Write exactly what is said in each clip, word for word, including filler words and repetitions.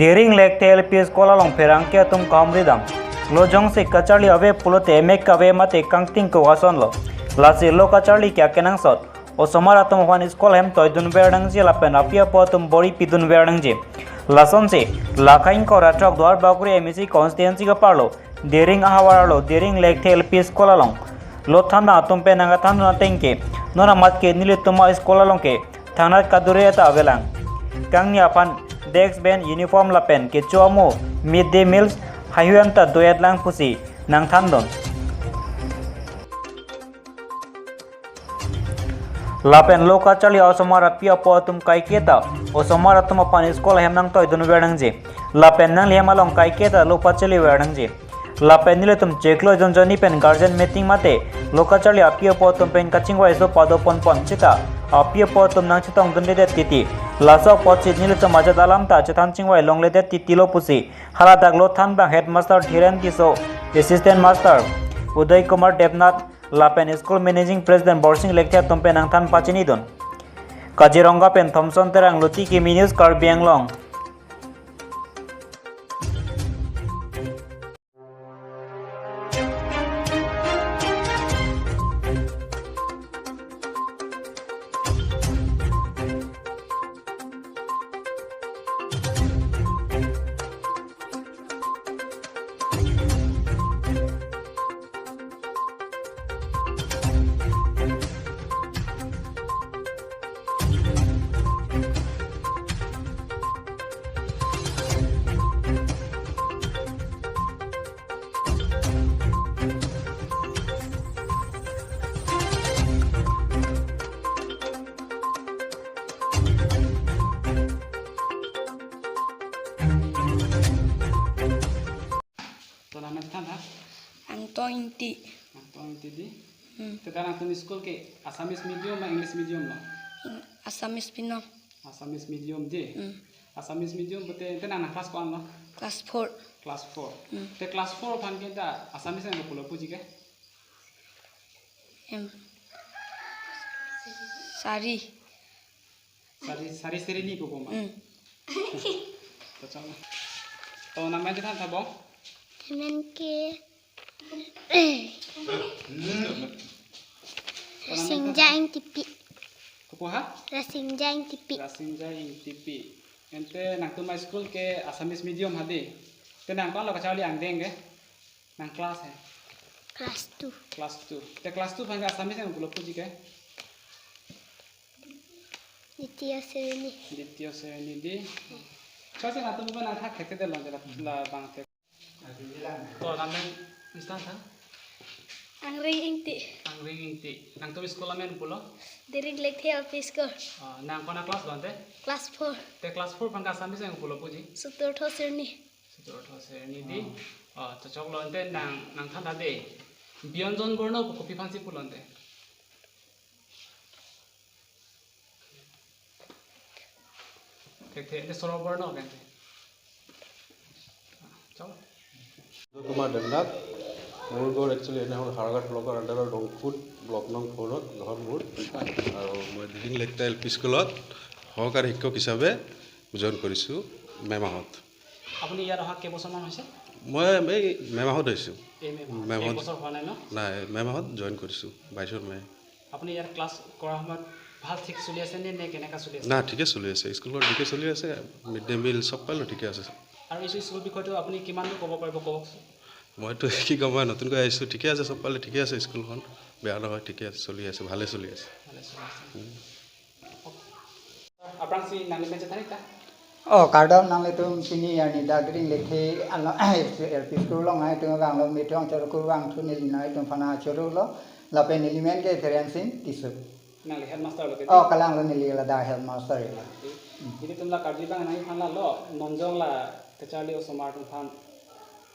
Dering Lekthe L P School along pherangke atum kahumri dam. Lo jongsi kacharli ave pulote emek kave mate kangting ko asonlo. Lasi lo kacharli ke akenangsot osomar atum aphan school ahem toidunver nangji lapen api apo atum bor-i pidunver nangji. Lasonsi, la khaingkor athok Duarbagori M A C constituency kaparlo Dering ahavar arlo Dering Lekthe L P School along lo thanbang atum pen nangkethan ateng ke, non amat ke nelitum a-school along ke thangnat kadure ta avelang. Kangni aphan desk bench, uniform lapen kecho amo, mid day meals, haihui anta do-et lang pusi nangthandun. Lapen lo kacharli osomar api apo atum kaiketa osomar atum aphan school ahem nangtoidunver nangji. Lapen nanglihem along kaiketa lo pacheliver nangji. Lapen nelitum chiklo jonjoni pen guardian meeting mate lo kacharli api apo atum pen kachingvai aso pado ponpon seta api apo atum nangchetongdundedet titi. Laso apotsi nelitum ajat alam ta chethan chingvai longledet titilo pusi haladak lo thanbang headmaster Dhiren Tisso, assistant master Uday Kumar Debnath, lapen school managing president Borsing Lekthe atum pen nangthan pachinidun. Kaziranga pen Thomson Terang, Luti Kimi News, Karbi Anglong. To nangmen than ha? Angtong Ingti. Angtong Ingti dei. Hmm. Te dak nangtum school ke Assamese medium ma English medium lo? Eng-, Assamese pinon. Assamese medium dei. Hmm. Assamese medium pute te nang nang class ko-an lo? Class four. Class four. Hmm. Te class four aphan ke ta Assamese nangpulo puji ke? Em. Sari. Sari, sari seri ni ko koma. Hmm. To chalo. To nangmen chethan tha bo? Amen ke Rasinja Ingtipi. Kopi ha? Rasinja Ingtipi. Rasinja Ingtipi. Ante nangtum a-school ke Assamese medium ha dei. Te nang ko-an lo kacharli angdeng ke? Nang class he? Class two. Class two. Te class two aphan ke Assamese nangpulo puji ke? Ditiyo sreni. Ditiyo sreni dei. Chasi nangtum pen nangthak thekthedetlo je la, labang thek. To nangmen chethan tha? Angring Ingti. Angring Ingti. Nangtum school amen pulo? Dering Lekthe L P School. Ah, nang ko-an a-class lo ante? Class four. Te class four aphan ke Assamese nangpulo puji? Suturtho sreni. Suturtho sreni dei. Ah, to choklo ante nang, nangthan tha dei. Byanjan borno pu kopi aphansi pulo ante? Thekthe, ante soro borno kan te. Chalo. উদয় কুমাৰ দেৱনাথ। মোৰ ঘৰ একচুৱেলি এনেকুৱা হাৰাঘাট ব্লকৰ আণ্ডাৰৰ ডংকুত, ব্লক নং ফ'ৰত ঘৰ মোৰ। আৰু মই দিহিং লেকটা এল পি স্কুলত সহকাৰী শিক্ষক হিচাপে জইন কৰিছোঁ মে মাহত। আপুনি ইয়াত অহা কেইবছৰমান হৈছে? মই এই মে মাহত আহিছোঁ। এই মে মাহত। মে মাহত। এক বছৰ হোৱা নাই ন? নাই, মে মাহত জইন কৰিছোঁ, বাইছৰ মে। আপুনি ইয়াত ক্লাছ কৰাৰ সময়ত ভাল ঠিক চলি আছে নে, নে কেনেকা চলি আছে? না, ঠিকে চলি আছে। স্কুলখন ঠিকে চলি আছে। মিড ডে মিল চব ফালে ঠিকে আছে। আৰু এইটো স্কুল বিষয়টো আপুনি কিমান দূৰ ক'ব পাৰিব, কওকচোন। মইতো কি ক'ম, মই নতুনকৈ আহিছোঁ। ঠিকে আছে, চব ফালে ঠিকে আছে স্কুলখন। বেয়া নহয়, ঠিকে আছে, চলি আছে, ভালে চলি আছে। ভালে চলি আছে। উম। Aphrangsi nangli pen chethan ik tha. Oh, kardom nanglitum pini arni dak Dering Lekthe along L P school along nangtum vanglo, methang chorku vangthu neli nangtum aphan chorolo, lapen neli men ke Dhiren Sing Tisso. Nangli headmaster lo ke? Oh, kalang lo, neli ladak headmaster lo. Ilitum la Karbi abang nangphan la lo, non jong la kacharli osomar atum aphan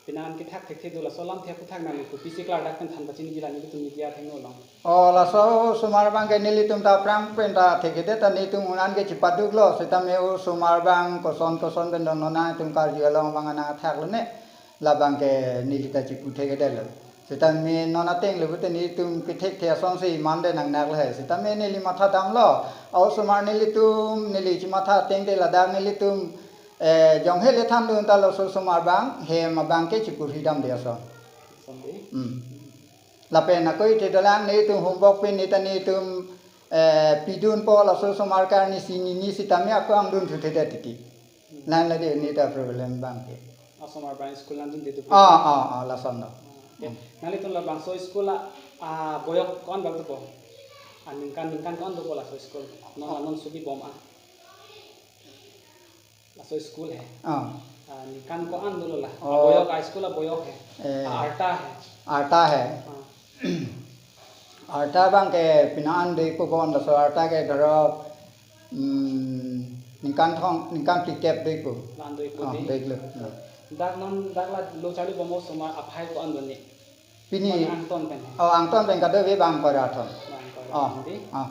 penang kethak thekthe do, laso alam thek kethak nangli kopisi klardak pen than pachini ji la nelitum media athengno along. Oh, laso osomar abang ke nelitum ta aphrang pen ta thekthedet ta nelitum unan ke chipaduklo, setame osomar abang koson koson pen dong nona itum Karbi along abang ana thaklo ne, labang ke neli ta chipu thekthedetlo. Setame non ateng le pute nelitum kethekthe asonsi mande nangnaklo he. Setame neli matha damlo, osomar nelitum, neli chimatha ateng te ladak nelitum Eh, jong hele thandun ta laso osomar abang, hem abangke chipurhi damde ason. Sunday. Hmm. Lapen ako ite dolang netum homework pen neta netum, eh, pidunpo laso osomar karni si nini sitame ako angdun thuthedet titi. Nang lade neta problem abangke. Osomar abang school nangdunde tu. Ah, ah, ah, lason do. Ah, okay. Nanglitum labangso school a, ah, boyok ko-an bang dopo? Ah, ningkan, ningkan ko-an dopo laso school? Non, ah, non subi bom a. Laso school he. Ah. Ah, ningkan ko-an dolo la? Oh. Ah, boyok, ah, school aboyok he. Eh. Ah, arta he. Arta he. Ah. Arta abangke pini an doikpo bon, laso arta ke dhoro, mm, ningkan thong, ningkan phlikep doikpo. La-an doikpo. Ah, di. Doiklo. Ah. Dak non, dak la lo charli bom osomar aphai ko-an doni? Pini. Mane angton pen. Oh, angton pen kadokave bang kora thom. Bang kora, oh, thom di. Ah.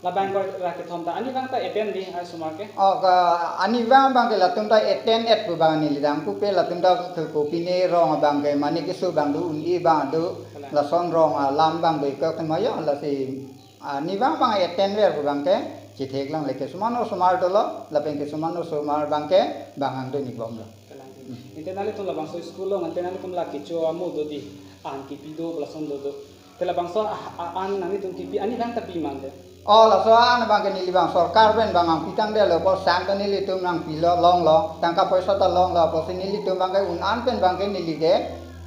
La bang kora kethom ta arnivang ta attend di, ah, osomar ke? Oh, ke arnivang abangke latum ta attend-et pu abang neli dam pupe, latum ta ke ko pine rong abangke mane keso abang do, un-e abang do, kalang, lason rong alam abang do ikok tema yo, lasi arnivang abang attend ver pu abangke chetheklongle, keso mane osomar dolo, lapen keso mane osomar abangke bang angdun-ik bomlo. Kalang. Hmm. Ante nanglitum labangso school along, ante nanglitum la kecho amu do di, an kipi do, lason do do. Te labangso a, a, an nanglitum kipi arnivang ta pi mande? Oh, laso an abangke neli bang sorkar pen bang nangpi tangdetlo, apot sang ta nelitum nangpilo, longlo, tangka poisa ta longlo, apotsi nelitum abangke un-an pen abangke neli ke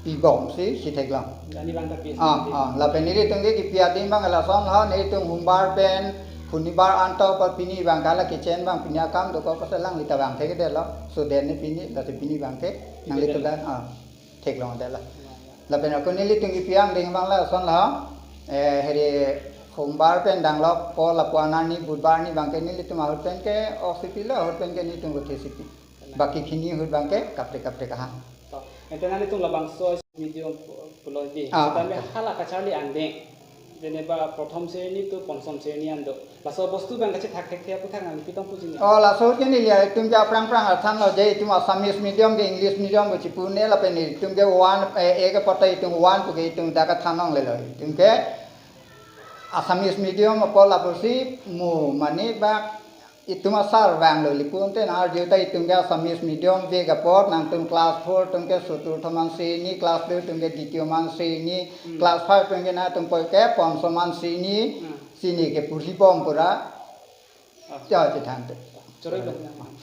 pibomsi chetheklong. Arnivang ta pi. Ah, ah, lapen nelitum ke kipi adim abang lason ho, nelitum humbar pen, hunibar anto apot pini abangke la kitchen abang pini akam dokok koselang lita abang thekdetlo. So den ne pini, lasi pini abangke nanglitum ta, ah, theklongdetlo. Lapen ako nelitum kipi angdeng abang lason ho, eh, heri humbar pen danglo, po lapu-an arni, budbar arni abangke nelitum ahut pen ke oksi pilo, ahut pen ke nelitum kothe si pi. Baki khini ahut abangke kaprek kaprek ahang. To, ante nanglitum labangso medium pu-, pulo di. Ah, sitame, ah, hala kacharli angdeng, jeneba prothom sreni to ponchom sreni an do, laso bostu abang kachethak thekthe aputhak nangpi tong puji ni? Oh, laso ahut ke neli itum ke aphrang phrang athan lo je itum Assamese medium ke English medium ke chipu ne, lapen itum ke one, eh, ek apot ta itum one pu ke itum dak athan longlelo. Itum ke Assamese medium apot lapusi mo mane bak itum asar vanglo, lapu ante nang arju ta itum ke Assamese medium vek apot nangtum class four atum ke soturthom an sreni, class two atum ke ditiyom an sreni, hmm, class five atum ke nangtum poi ke ponchom an sreni, hmm, sreni ke purhi bom pura. Ah. Cho, chethan te. Choroi bang nang.